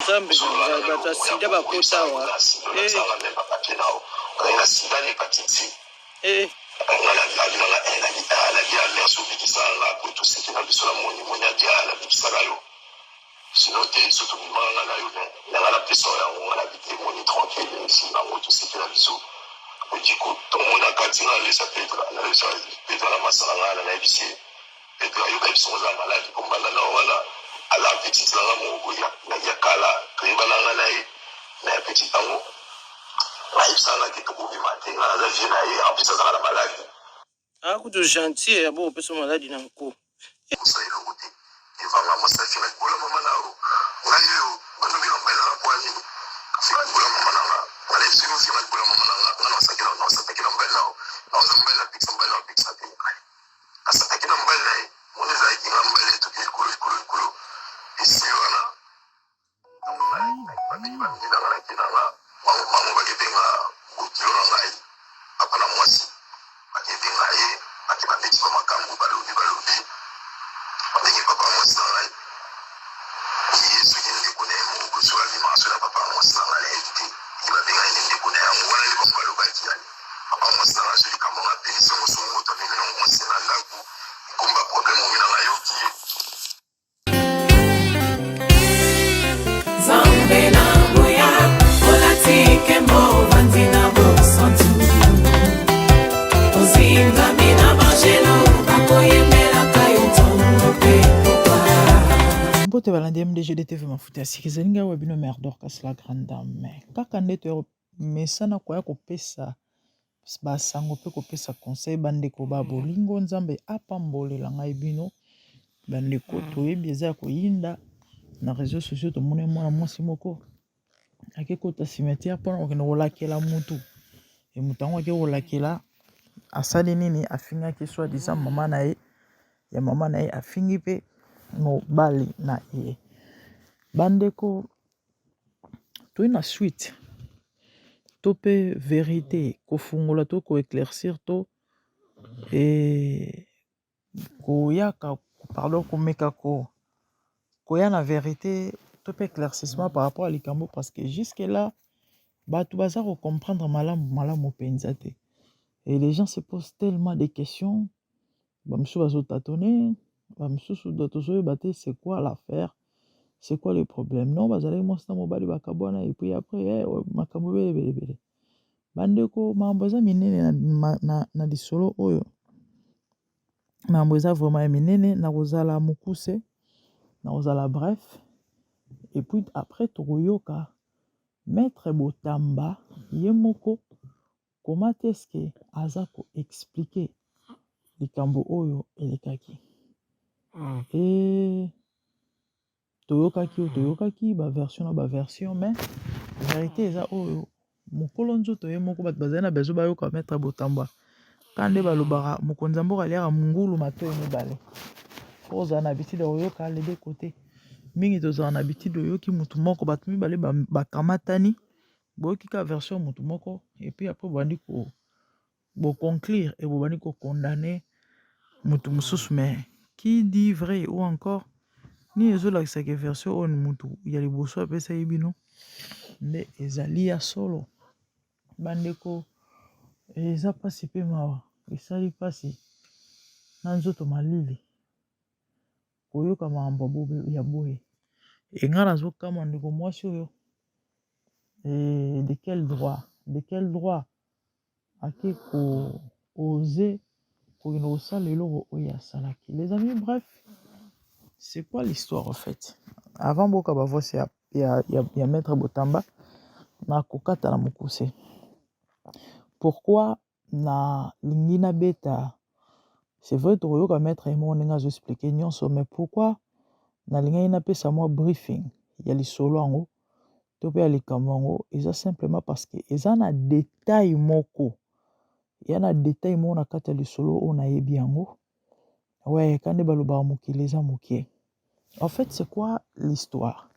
Nzambe na ngai, bato ya sida bakota awa. Eh. Eh. Sinon te soki tobimaka nga na yo mais na nga napesa yo yango nga nabi te moni tranquille esimba yango toseki na biso odiko tongo na kati nga nalesa Pedra nalesa Pedra na masa na nga na nayebisi ye Pedra yo bayebisi ngo oza maladi mpo mbanda na wana aza petite na nga moko ya, ya kala toyebana nga na ye na ya petite yango ayebisaka nga te tokobima te nga naza vie na ye en plus azalaka na maladi. Ah kutu gentil ya bo opesa maladi na nko. Kosala eloko te evanga mwasi afinga libola mama na yo ngai oyo balobi na mobali na nga mpo ya nini afinga libola mama na nga nga na esili ofinga libola mama na nga nga nasataki na mobali na yo naoza mobali na pekisa mobali na opekisa te asataki na mobali na ye moni ezalaki nga mobali na ye toke likolo likolo likolo esili wana Babeli babeli na nga nake na nga bango bango bakebenga bokilo na ngai papa na mwasi bakebenga ye bake babeti ba makambo balobi balobi babenge papa mwasi na ngai ye soki ndeko na ye moko boye soki abimaka soki na papa mwasi na ngai nayebi te ye babenga ye nde ndeko na yango wana nde bango balobaki yani papa mwasi na ngai azwi likambo nga apelisi yango songo moto amemi yango mwasi na ndako ekomi ba problème omi na ngai yoki ye. Nzambe na nguya, olati nkembo, ovandi na bosantu, ozingami na banjelu bakoyembelaka yo ntongo mpe pokwa. Mbote balandi MDGD TV mafuta ya sika ezali ngai wa bino mère Dorcas la grande dame kaka nde toyamesana koya kopesa ba sango pe kopesa conseil ba ndeko ba bolingo nzambe apambolela ngai bino ba ndeko toyebi eza ya koyinda na reseau sociaux tomoni mwana mwasi moko ake kota cimetière mpona kokende kolakela mutu e moto yango ake kolakela asali nini afingaki soit disant mama na ye ya mama na ye afingi mpe mobali na ye bandeko Toye na suite to pe verite kofungola to ko eclaircir to koyaka pardon komeka koya na verite to pe eclaircissement par rapport ya likambo parce que jusque là bato baza ko comprendre malamu malamu mpenza te et les gens se posent tellement de questions. Ba misusu bazo tatonner, ba misusu tozoyeba te c'est quoi l'affaire, c'est quoi le problème. Non bazalaki mwasi na mobali bakabwana et puis après eh, makambo ebele ebele ebele. Bandeko makambo eza minene na, na, na, na lisolo oyo, makambo eza vraiment ya minene. Nakozala mokuse, nakozala bref et puis après tokoyoka maître Botamba ye moko Comment est ce que aza ko expliquer likambo oyo elekaki? Et toyokaki oyo toyokaki ba version na ba version mais verite eza oyo mokolo nzoto ye moko bato bazali na besoin bayoka maître Botamba kaka nde balobaka mokonzi ya mboka aliaka ngulu matoyi mibale faut ozala na habitude ya koyoka les deux cotes mingi tozala na habitude oyoki motu moko bato mibale bakamatani Boyoki kaka version ya mutu moko et puis après bobandi ko bo conclure et bobandi ko condamner mutu mosusu mais qui dit vrai ou encore nini ezolakisa ke version oyo mutu ya liboso apesaki bino nde ezali ya solo bandeko eza mpasi mpe mawa esali mpasi na nzoto malili koyoka makambo ya boye e ngai nazokamwa ndeko mwasi oyo. Et de quel droit? De quel droit ake ko oser kokende kosala eloko oyo asalaki? Les amis, bref, c'est quoi l'histoire en fait? Avant boyoka ba voice ya, ya, ya, ya maître Botamba, nakokata na mokuse. Pourquoi nalingi nabeta? C'est vrai tokoyoka maître ye moko ndenge azo expliquer nyonso, mais pourquoi nalingaki napesa mwa briefing ya lisolo yango to mpe ya likambo yango? Eza simplement parce que eza na detail moko, ya na detail moko na kati ya lisolo oyo nayebi yango. Ouais, ka nde balobaka mokili eza moke. En fait, c'est quoi l'histoire?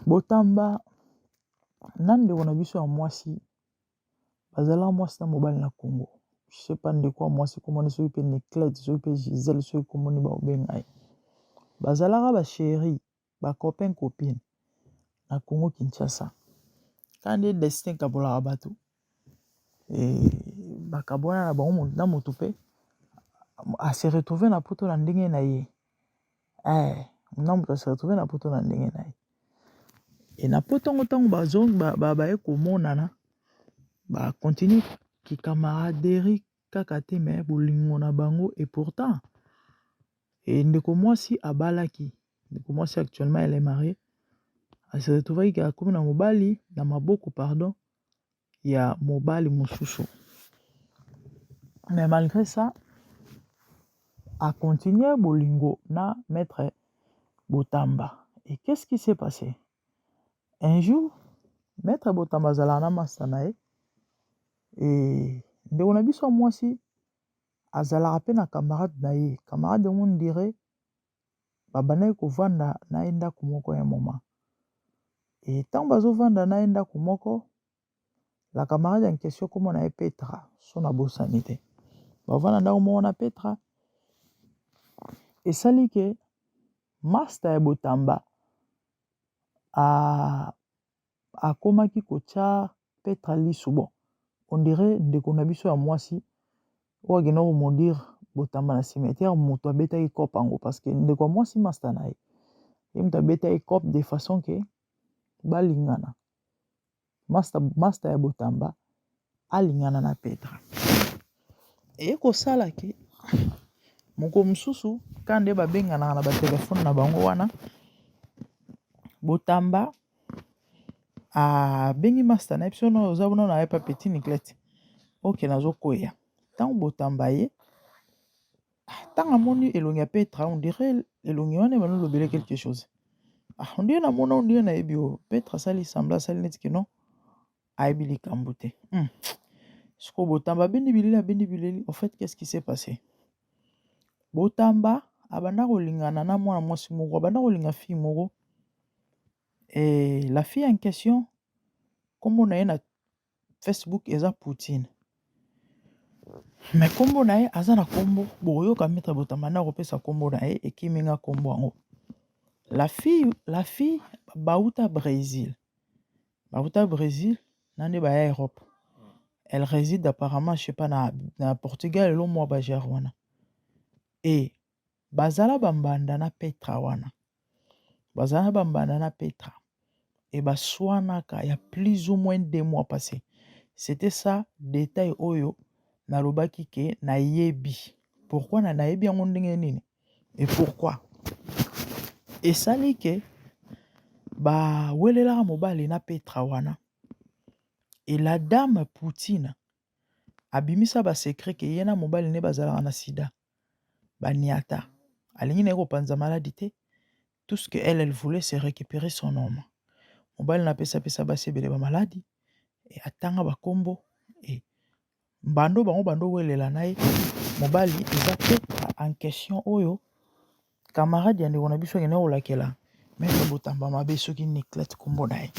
Botamba na ndeko na biso ya mwasi bazalaka mwasi na mobali na Congo. Je sais pas ndeko ya mwasi komoni soki pe Niclette soki pe Gisèle soki komoni baobenga ye. Bazalaka ba chérie. Ba copain copine na Congo Kinshasa. Kaka nde destin ekabolaka bato bakabwana na bango na moto mpe a se retrouver na poto na ndenge na ye. Eh, na moto a se retrouver na poto na ndenge na ye. E na poto yango ntango baye komonana ba continuer ki camaraderie kaka te mais bolingo na bango et pourtant et ndeko mwasi abalaki ndeko mwasi actuellement elle est mariée a se retrouvaki ke akomi na mobali na maboko pardon ya mobali mosusu mais malgré ça a continuer bolingo na maître Botamba et qu'est-ce qui s'est passé un jour maître Botamba azalaka na masta na ye e ndeko na biso ya mwasi azalaka mpe na camarade na ye camarade yango on dirait babandaki kovanda na ye ndako moko ya moment e ntango bazovanda na ye ndako moko la camarade en question kombo na ye Petra so nabosani te bavanda ndako moko na Petra esali ke master ya Botamba akomaki kotia Petra lisu bon on dirait ndeko na biso ya mwasi oyo akenda komaudire Botamba na cimetière moto abetaki cope yango parce que ndeko ya mwasi master na ye ye moto abetaki cope de façon ke balingana master, master ya Botamba alingana na Petra eye kosala ke moko mosusu ka nde babenganaka na batelefone na bango wana Botamba abengi master na ye biso no oza kuna na ye pa petit Niclette ok nazokwea ntango Botamba ye ntango amoni elongi ya Petra on dirait elongi wana ebandi olobele quelque chose ah on dirait namona on dirait nayebi oyo Petra asali semblant asali neti ke non ayebi likambo te sikoyo Botamba abendi bileli abendi bileli en fait qu'est-ce qui s'est passé Botamba abanda kolingana na mwana mwasi moko abanda kolinga fille moko et la fille en question nkombo na ye na Facebook eza Poutine mais nkombo na ye aza na nkombo bokoyoka maître Botamba nde akopesa nkombo na ye ekimi nga nkombo yango la fille bauta Brésil bauta Brésil na nde baya Europe elle réside apparemment je sais pas na Portugal elo mwa bagere wana e bazala bambanda na Petra wana bazala bambanda na Petra e baswanaka ya plus ou moins 2 mois passé. C'était ça détail oyo nalobaki ke nayebi pourquoi na nayebi yango ndenge nini et pourquoi esali ke bawelelaka mobali na Petra wana. Et la dame Poutine abimisa basecret ke ye na mobali nde bazalaka na sida baniata alingi na ye kopanza maladi te. Tout ce que elle, elle voulait, c'est récupérer son homme. Mobali na apesapesa basi ebele bamaladi e atanga bakombo e bando bango bando welela na ye mobali eza Petra en question oyo camarade ya ndeko na biso akende kolakela maître Botamba mabe soki Niclette kombo na ye.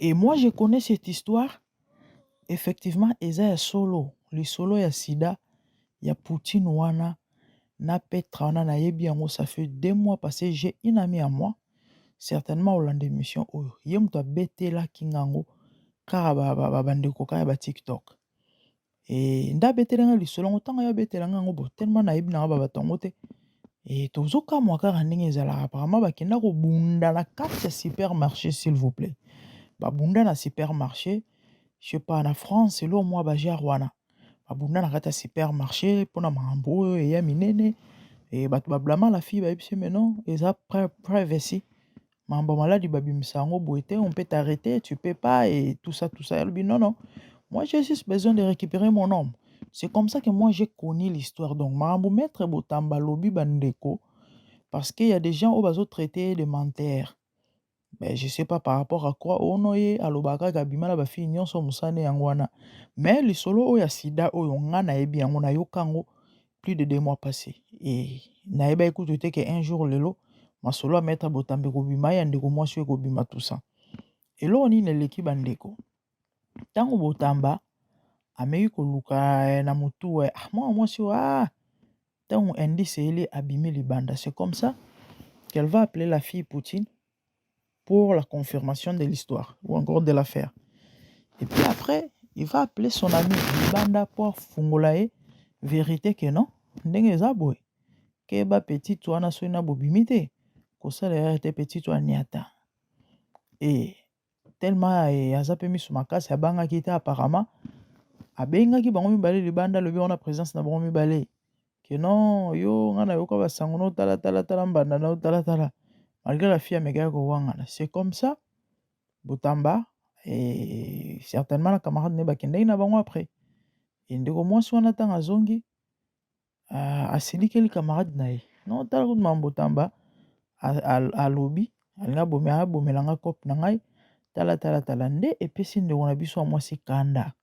Et moi, je connais cette histoire. Effectivement, eza ya solo lisolo ya sida ya Poutine wana na Petra wana nayebi yango. Ça fait 2 mois passé, j'ai une amie à moi, certainement olanda émission oyo, ye moto abetelaki ngango kaka bandeko kaka ya batiktok e nde abeteli nga lisolo yango. Ntango ye abetela nga yango bo tellement nayebi nanga babato yango te e tozokamwa kaka ndenge ezalaka. Apparemment bakenda kobunda na kati ya supermarché, s'il vous plaît, babunda na supermarché, je sais pas, na France elo mwa bagere wana babunda na kati ya supermarché mpona makambo oyo eya minene e bato bablama la fille bayebisi mais non, eza privacy, makambo ya maladi babimisa yango boye te, on peut t'arrêter, tu peux pas et tout ça, tout ça. Alobi non, non, moi, j'ai juste besoin de récupérer mon homme. C'est comme ça que moi, j'ai connu l'histoire. Donc makambo maître Botamba lobi bandeko, parce qu'il y a des gens oyo bazotraiter de menteurs, mais je sais pas par rapport à quoi. Ono ye alobaka kaka abima na bafille nyonso mosane yango wana, mais lisolo oyo ya sida oyo nga nayebi yango nayoka yango plus de 2 mois passé e nayebaki kutu te ke un jour lelo masolo ya maître Botambe ekobima ya ndeko mwasi oyo ekobima tout ça. Eloko nini eleki bandeko ntango Botamba ameki koluka na motu ah, mwana mwasi oyo ah, ntango indice eyeli abimi libanda. C'est comme ça. qu'elle va appeler la fille Poutine pour la confirmation de l'histoire ou encore de l'affaire. Et puis après, il va appeler son ami libanda po afungola ye vérité que non, ndenge eza boye, keba petite wana soki na bobimi te, kosala erreur te, petite wana niata. Et tellement aza mpe miso makasi, abangaki te. Apparemment abengaki bango mibale libanda, alobi wana présence na bango mibale ke non, yo nga nayoka basango no, tala tala tala mbanda na yo, tala tala. Malgré la fille amekaki kowangana, c'est comme ça Botamba et certainement na camarade ne bakendaki na bango. Après, e ndeko mwasi wana, ntango azongi, asilikeli camarade na ye: non, tala kutu makambo Botamba alobi, alingi abomelanga cope na ngai, tala tala tala. Nde epesi ndeko na biso ya mwasi kanda,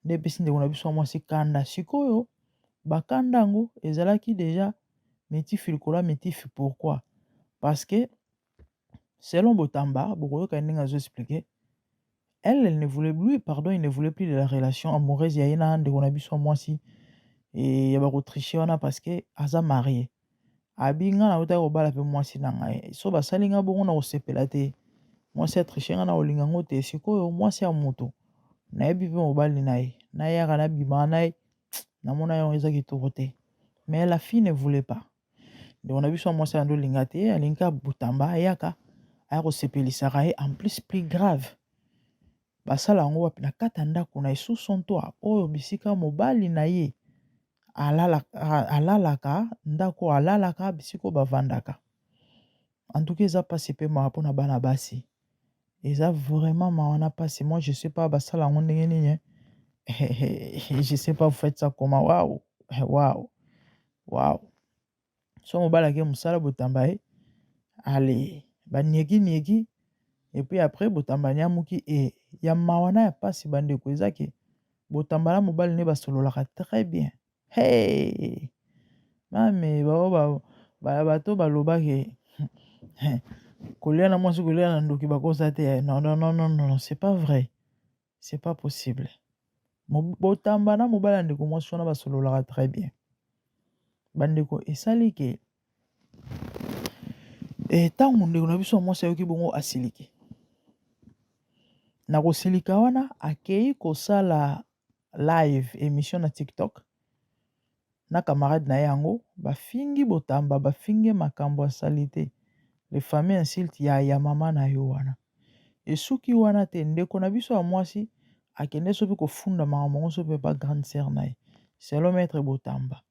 nde epesi ndeko na biso ya mwasi kanda. Sikoyo bakanda yango ezalaki déjà mitifi likolo ya mitifi. Pourquoi? Parce que selon Botamba, bokoyoka ndenge azo expliquer, elle, elle ne voulait lui, pardon, il ne voulait plus de la relation amoureuse ya ye na ndeko na biso ya mwasi e ya bakotriche wana, parce que aza marié. Abi nga nautaki kobala mpe mwasi na ngai, so basali nga bongo na kosepela te, mwasi atriche nga na kolinga yango te. Sikoyo mwasi ya moto nayebi mpe mobali na ye, nayaka nabimaka na ye, namona yango eza kitoko te. Mais la fille ne voulait pas. Ndeko na biso ya mwasi ando olinga te, alingi kaka Botamba ayaka aya kosepelisaka ye. En plus, plus grave, basala yango wapi? Na kati ya ndako na ye, sous son toit, oyo bisika mobali na ye alalaka, ndako alalaka, bisika oyo bavandaka. En tout cas eza mpasi mpe mawa mpona bana basi, eza vraiment mawa na mpasi. Moi je sais pas basala yango ndenge nini, je sais pas, vous faites ça comment? Waouh, waouh, waouh! So mobali ake mosala, Botamba ye, ale banieki-nieki, et puis après Botamba niamuki. E ya mawa na ya mpasi, bandeko, eza ke Botamba na mobali nde basololaka très bien. Hey! Mame bao bato balobaki kolia na mwasi, kolia na ndoki, bakosa te. Non, non, non, non, non, c'est pas vrai, c'est pas possible. Botamba na mobali ya ndeko mwasi wana basololaka très bien. Bandeko, esali ke ntango ndeko na biso ya mwasi ayoki bongo, asiliki. Na kosilika wana, akei kosala live émission na TikTok na camarade na ye yango, bafingi Botamba, bafingi makambo asali te, le fameux insulte ya mama na yo wana. Esuki wana te, ndeko na biso ya mwasi akende so mpe kofunda makambo yango so mpe pa grande sœur na ye, selon maître Botamba.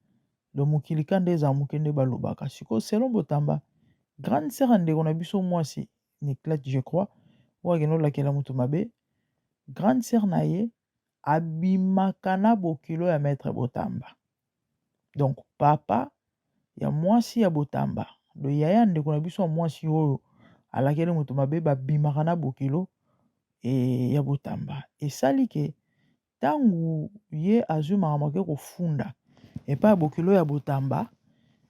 Do mokili ka nde eza moke nde balobaka. Sikoyo selon Botamba, grande sœur ya ndeko na biso mwasi Niclette, je crois, oyo akende olakela moto mabe, grande sœur na ye abimaka na bokilo ya maître Botamba, donc papa ya mwasi ya Botamba, do yaya ndeko na biso ya mwasi oyo alakeli moto mabe, babimaka na bokilo ya Botamba. Esali ke ntango ye azwi makambo, ake kofunda epai ya bokilo ya Botamba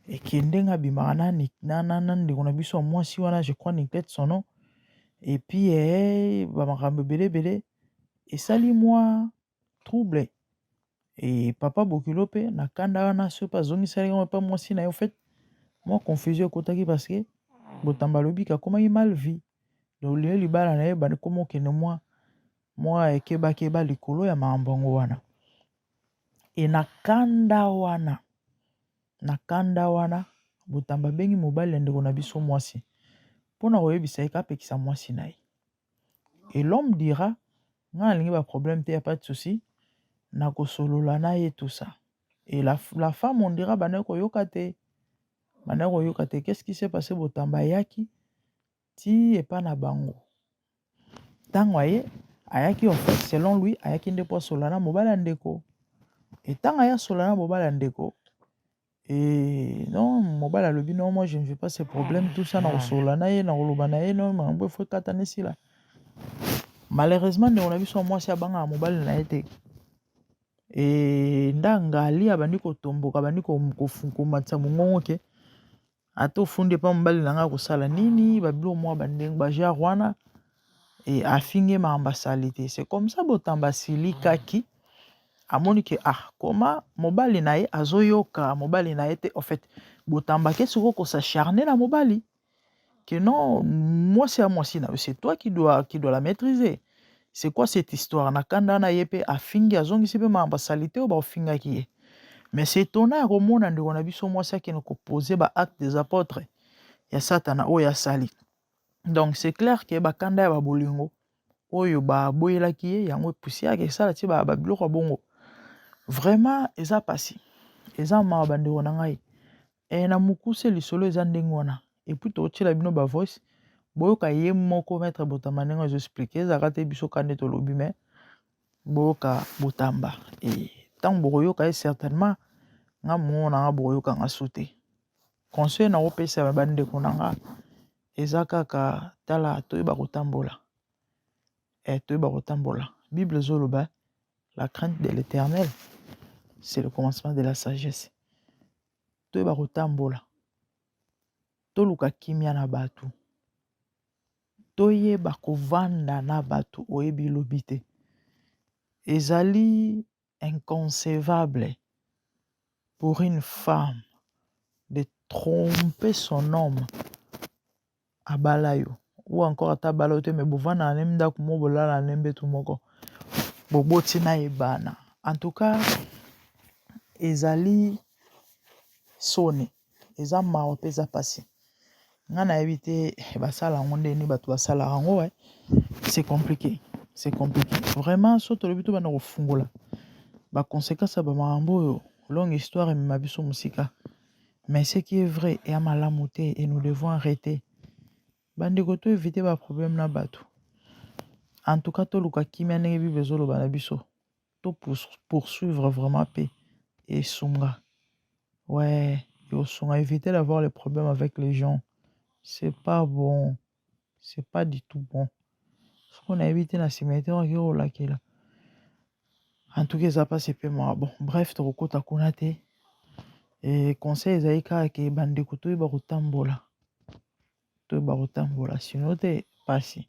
eke ndenge abimaka na ndeko na biso ya mwasi wana, je crois Niclette son nom, et puis bamakambo ebele ebele esali mwa trouble. E papa bokilo mpe na kanda wana, soki mpe azongisaki yango epa mwasi na ye, en fait mwa confusion ekotaki, parce que Botamba alobi ke akomaki mal vu. Donc lelo libala na ye ekoma okende mwa ekebakeba likolo ya makambo yango wana. E na kanda wana, na kanda wana, Botamba abengi mobali ya ndeko na biso mwasi mpona koyebisa ye kapekisa mwasi na ye. Et l'homme dira: nga nalingi baproblème te, ya pas de souci, nakosolola na ye, tout ça. Et la femme, on dira, bandaki koyoka te, bandaki koyoka te. Qu'est-ce qui s'est passé? Botamba ayaki ti epa na bango. Ntango aye, ayaki, en fait selon lui, ayaki nde po asola na mobali ya ndeko. E ntango aye asola na mobali ya ndeko, e non, mobali alobi: non, moi je ne veux pas ce problème, tout ça, na kosolola na ye, na koloba na ye, non, makambo efo ekatana, esila. Malheureusement ndeko na biso ya mwasi abangaka mobali na ye te. E ndanga ali abandi kotomboka, abandi komatisa mongongo ke ata ofundi epa mobali na ngai, kosala nini, babiloko mwa bandenge bagenre wana, e afingi makambo asali te. C'est comme ça Botamba asilikaki. Amoni ke ah koma mobali na ye azoyoka mobali na ye te en fait Botamba ake sikoyo ko s'acharner na mobali que non mwasi ya mwasi na yo c'est toi qui dois la maîtriser. C'est quoi cette histoire? Na kanda wana ye mpe afingi, azongisi mpe makambo ya salite oyo baofingaki ye. Mais c'est étonnant ya komona ndeko na biso mwasi akende koposer ba acte des apôtres ya satana oyo asali. Donc c'est clair ke bakanda ya babolingo oyo baboyelaki ye yango epusi yake esala ti babiloko ya bongo. Vraiment eza pasi, eza mawa bandeko na ngai. Na mokuse lisolo eza ndenge wana. Et puis tokotiela bino ba voice, boyoka ye moko maître Botamba ndenge azo expliquer. Ezalaka te biso ka nde tolobi, mais boyoka Botamba. E ntango bokoyoka ye, certainement nga mongo na nga bokoyoka nga su te. Conseil nakopesa bandeko na nga eza kaka tala, toyeba kotambola, toyeba kotambola. Bible ezoloba: "La crainte de l'Éternel, c'est le commencement de la sagesse." Toyeba kotambola, toluka kimia na bato, toyeba kovanda na bato. Oyebi lobi te. Ezali inconcevable pour une femme de tromper son homme abala yo, ou encore ata abala yo te, mais bovandaka na ndako moko, bolala na mbeto moko, boboti na ye bana. En tout cas ezali soni, eza mawa mpe eza mpasi. Nga nayebi te basala yango ndeni bato basalaka yango. C'est compliqué, c'est compliqué vraiment. So tolobi tobanda kofungola baconséquence ya bamakambo oyo, longue histoire, emema biso mosika. Mais ce qui est vrai, eya malamu te et nous devons arrêter. Bandeko, to éviter baproblème na bato. En tout cas toluka kimia ndenge Bible ezoloba na biso. To poursuivre vraiment mpe esunga, ouais, esunga. Éviter d'avoir les problèmes avec les gens, c'est pas bon, c'est pas du tout bon. Soki nayebi te na nsima ete oki kolakela. En tout cas eza mpasi mpe mawa. Bon, bref, tokokota kuna te. Conseil ezali kaka ke bandeko toyeba kotambola, toyeba kotambola, sinon te pasi,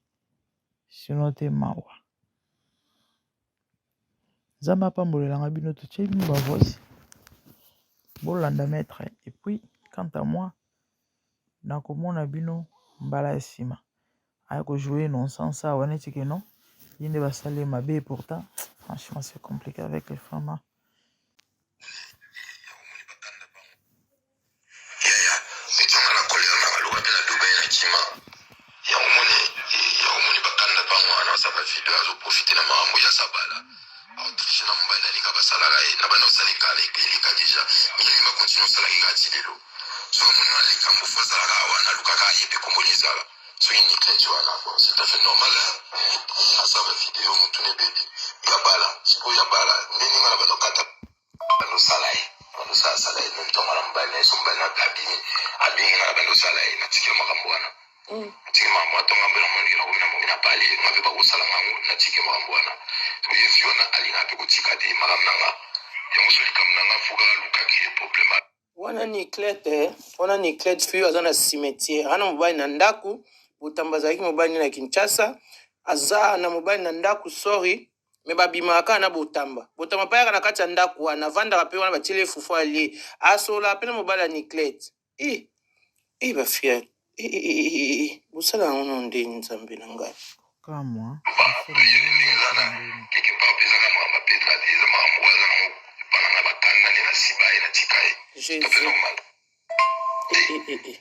sinon te mawa. Nzambe apambolelanga bino. Totie bino bavoice, bolanda maître. Et puis quant à moi, nakomona bino mbala ya nsima. Aya kojouer non-sens awa neti ke non, ye nde basali ye mabe. Et pourtant, franchement, c'est compliqué avec les femmes, hein. Yaya etionga na colère na baloba mpe na Dubai na kima yango. Moni yango, moni bakanda bango wana basala bavideo, azoprofiter na makambo ya sabala, aotriche na mobali. Nalinga basalaka ye na banda osala ekala, eleka déjà mingi, bakontinue osalaka eka ti lelo. So amoni wana likambo fo azalaka wana, alukaka ayebi komboni ezala soki niclete wana. Bon, c'est tout à fait normal, asala bavideo motuna ebebi ya bala. Sikoyo ya bala ndenge nga na bando kata bandosala ye, bandosalasala ye meme ntongo na mobali na ye. So mobali na abimi, abengi nga na bandosala ye, natiki makambo wana, natiki makambo wana. Ntongo mpe namoniki nakomi na momi na pale nga mpe bakosala ngango, natiki makambo wana. Ye fi wana alingaka mpe kotika te makambo na nga yango. So likambo na nga fo kaka alukaki ye problème. Wana Niclete, wana Niclete fille aza na cimetière, ana mobali na ndako. Botamba azalaki mobali na Kinshasa, aza na mobali na ndako, sorry, mais babimaka kaka na Botamba. Botamba mpe ayaka na kati ya ndako wana, avandaka mpe wana, batieli ye fufu, alie, asolaka mpe na mobali ya Niclete. E e bafia e bosala yango no ndeni? Nzambe na ngai! Kamwa. Eza na quelque part mpe ezaka makambo ya petra te, eza makambo oyo aza nango epa na nga. Bakanda nde na siba ye, natika ye, tout à fait Jésus normal. E e e e.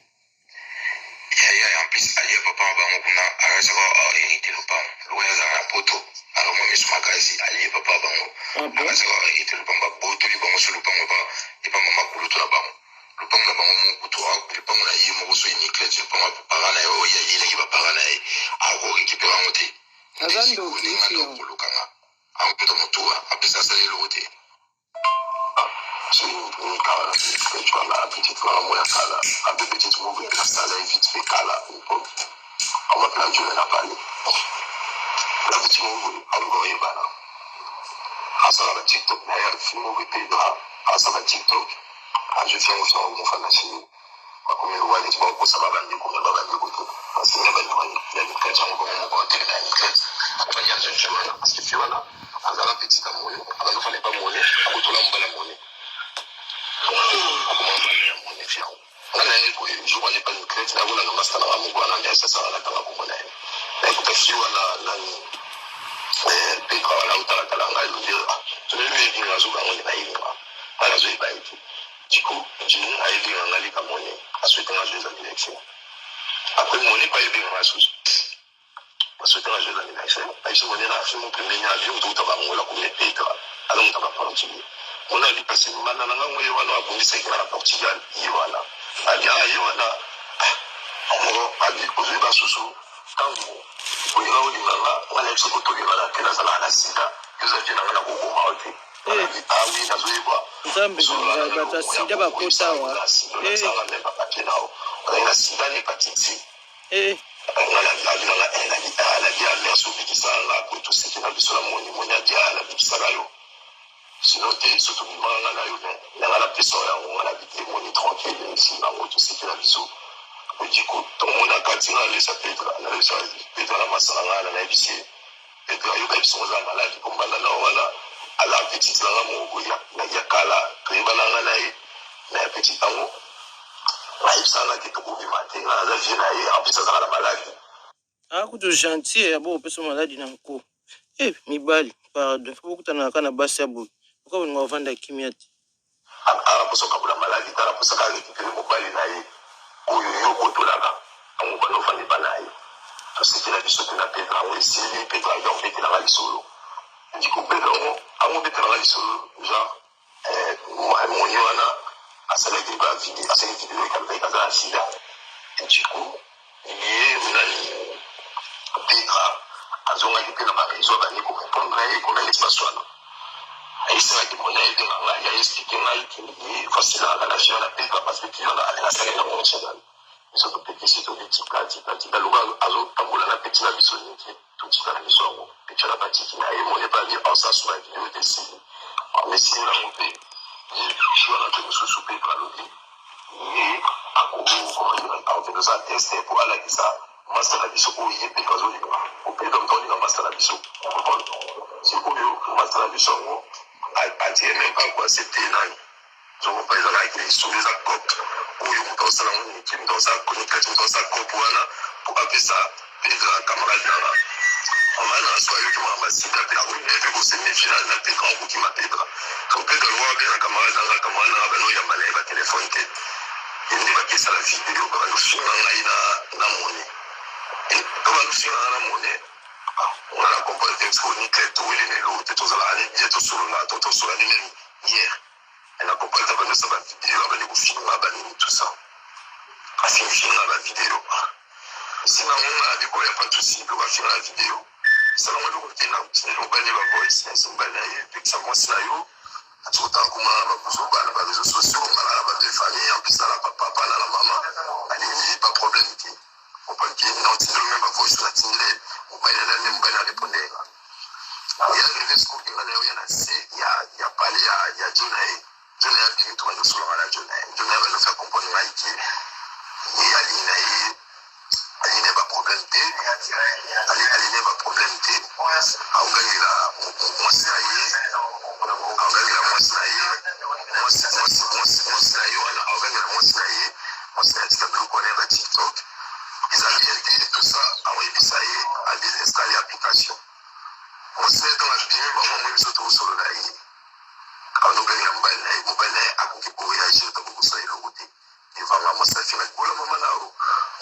Yaya, en plus alia papa na bango kuna, akasaka hérité lopango lokola azala na poto, akamwa miso makasi, alie papa bango. Ah bon? Akasaka hérité lopango, babotoli bango so lopango epa mama kulutu na bango, lopango na bango moko kutu, lopango na ye moko. So Niclete, lopango ya parent na ye oyo ye ayelaki baparent na ye, akorécupérer yango te. Aza ndoki. Ndenge fi yango. Kolukanga akokuta motuwa apesa, asala eloko te. Kala petite makambo ya kala ape petite moko mpe nasala ye vite fait kala amapela jole na pale na petit moko aluka oyebana, asala ba TikTok na ye moko epedra, asala TikTok ajofi yango so mofanda chini bakomi lowa neti bakokosa babandeko me babandeko te, parce que nga bandeko ya Niclete yango bango moko batelema ya Niclete banya jeune fille wana, parce que fille wana. Azala petit ya mone, abanda ofanda epa mone, abotola mobali ya mone, akoma mobali ya mone fiango. Nga na ye boye jour wana epa Niclette, nakolanda masta na nga moko wana nde asasaka natanga kombo na ye, naekuta fi wana nani Petra wana otalatala ngai lobi toyebi yebi nga azoka ngo nde nayebi nga nga nazoyeba ye te. Du coup Jimmy ayebi nga nga leka mone asouhaite nga joyeux anniversaire. Après mone pa ayebi nga susu basouhaite nga joyeux anniversaire, ayebisi mone na fimo pembeni ya avion touta bangola komine Petra aza moto ya baportugais. Mone abi kasi mbanda na ngango ye wana abongisaki nga na Portugal ye wana abi ah ye wana moko abi ozwi basusu ntango olinga olinga nga nga na biso kotolingana te, nazalaka na sida, yo oza vie na nga na koboma yo te. Eh, Ah oui, nazoyeba Nzambe na ngai, bato ya sida bakota awa. Eh, osala me bapapier na yo ozali na sida na hépatite C. eh, Nga nabi nanga nabi ya merci obikisaka nga po toseki na biso na moni moni abi nabikisaka yo sino te so tobimaka nga na yo me nanga napesa yo yango nga nabi te moni tranquille esi bango toseki na biso odiko tomona kati nga nalesa Petra, nalesa Petra na masala nga na nayebisi ye Petra yoka biso oza maladi po mbanda na wana aza petite na nga moko ya kala toyebana nga na ye na ya petite yango ayebisaka nga te tokobima te, nga naza vie na ye, en plus azalaka na maladi. Ah, kutu gentil ya bo opesa maladi na nko. Eh, mibali, pardon, faut bokutana kaka na basi ya boye. Pourquoi bolinga kovanda kimia te? Ala mposa okabola maladi tala mposa kaka récupere mobali na ye oyo yo botolaka yango bana ofandi epa na ye. Tosekela biso mpe na Petra yango esili. Petra aza kobetelanga lisolo ndiko Petra yango ango obetelanga lisolo genre moni wana asalaki ba video, asalaki video ekalaki aza na sida. Du coup ye nani Petra azongaki mpe na bareseau, abandi korépondre ye kona neti baswana. Ayeselaki moni ayebenga ngai, aexplike ngai ye fasilaka na fio na Petra parce que fio na alinga asalaki yango national. Biso topekisi, tobi tika tika tika, loka azotambola na peti na biso niki totika na biso yango peti na batiki na ye moni epa abi aosasu ba video te esili amesili nango mpe ye fio wana mpe mosusu. Petra alobi ye akokoza test po alakisa masta na biso oyo ye mpe azolinga opeda moto aolinga masta na biso. Sikoyo masta na biso yango atie même pas koaccepte nani zokopa ezalaki lisolo eza cope oyo moto aosala ngo niki moto aosala konikati moto aosala cope wana po apesa Pedro camarade nanga mama na so ayoki makambo ya sida mpe akoki mpe kosemefie na Pedro, akokima Pedro. So Pedro aloko abenga camarade nanga, camarade nanga banoyamba na ye batelefone te, nde bakesala video babandofinga ngai na moni to bandofinga ngai na moni nga na comprendre te siko nickel toweli na eloko te, tozalaka ne bien, tosolola to tosolani meme hier na comprendre te. Bandosa bavideo abandi kofinga banini tout ça, afingifinga bavideo nsima yango nga na bikoya pas souci biloko afinga na video esalango eloko te na tindeli mobali bavoice na esi mobali na ye pekisa mwasi na yo ati kotanga komona na babuzoba na bareseau sociaux. Nga na babe famille en plus na papa na mama alingi ba problème te opanke na otindeli meme bavoice na tindeli mobali na nani mobali na répondre nga ya arrivé sikoyo nga na yo ya na se ya pale ya jo na ye jo na ye abimi to bando solanga na jo na ye jo na ye bando faire comprendre ngai ke ye alingi na ye alingi na baproblème te, alingi na baproblème te, aogangela mwasi na ye, aogangela mwasi na ye, mwasi na ye wana aogangela mwasi na ye, mwasi na ye atika biloko wana ya ba TikTok eza bien te tout ça. Aoyebisa ye adésinstalle application. Mwasi na ye ntango abimi bango amoi biso tokosolola ye azogangela mobali na ye, mobali na ye akoki koréagir to kokosala eloko te evanga. Mwasi afinga likolo mama na yo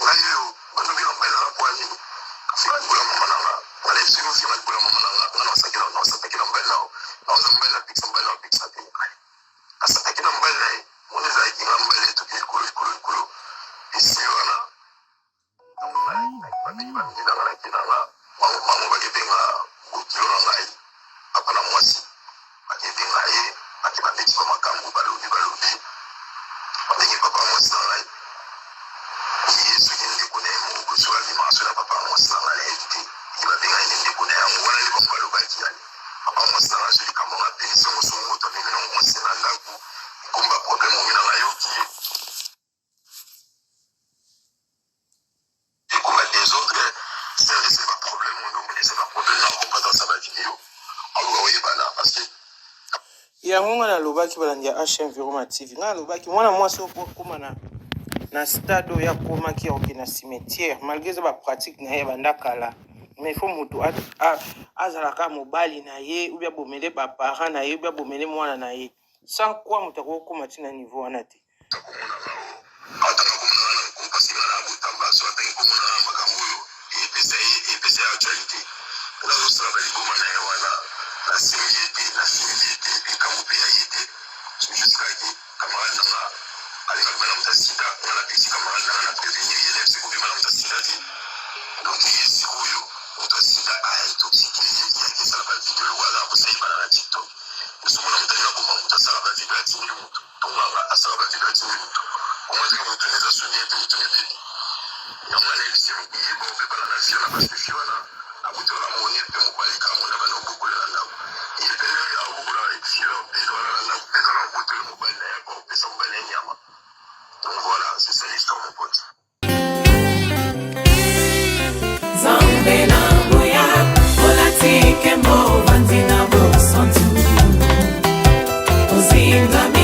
ngai oyo bandoki na mobali nanga po nini afinga likolo mama na nga nga na ebisi ofinga likolo mama na nga nga nasataki na mobali na yo naoza mobali na pikisa mobali na pikisa te asataki na mobali na ye moni ezalaki nga mobali etoki likolo likolo likolo esi wana babengi bamingi nanga na kinanga bango bakebenga bokilo na ngai papa na mwasi bakebenga ye bake babeti ba makambo balobi balobi babengi papa mwasi na ngai ye soki ndeko na ye moko boso abimaka so na papa mwasi na ngai nayebi te ye babenga ye ndeko na yango wana nde bango balobaki yani papa mwasi na ngai so likambo nga apelisi yango so moto amemi nango mwasi na ndako ekomba problème omi na nayoki ekoma désordre service baproblème oyo omoni eza baproblème na comprendre asa bavideo. Aluka koyebana parce que Yango nga nalobaki, balandi ya HM Viroma TV, nga nalobaki mwana mwasi oyo akóma na stade oyo akomaki ya kokende na cimetière, malgré eza bapratique na ye banda kala, mais il faut moto azalaka mobali na ye, ou bien abomele baparent na ye, ou bien abomele mwana na ye, sans quoi moto akokóma ntina niveau wana te. Akomonaka o atanga komonaka na nko parce que nga na Botamba so atangi komonaka na makambo oyo epesa ye, epesa ye actualité. Nga azosala baliboma na ye wana, nasengi ye te, nasengi ye te, likambo mpe ya ye te, jusqu'à que camarade na nga alinga bima na moto ya sida. Nga napesi camarade na nga na prévenir ye, nayebisi kobima na moto ya sida te. Donc ye sikoyo moto ya sida aintoxiquer ye, yaki esala bavideo lokola aza kosa yebana na TikTok. Osomona moto alinga boma moto, asala bavideo, atindi motu tonganga, asala bavideo, atindi motu onga soki motu nde eza soni ye mpe motu ebebi yango. Nayebisi yeba obebana na fio na parce que fio wana akutaka moni mpe mobali kango na bana obokolela ndako, ye mpe aobokola fio eza wana na ndako mpe eza na obotoli mobali na ye, akopesa mobali ya nyama. Donc voilà, c'est ça l'histoire, mon pote.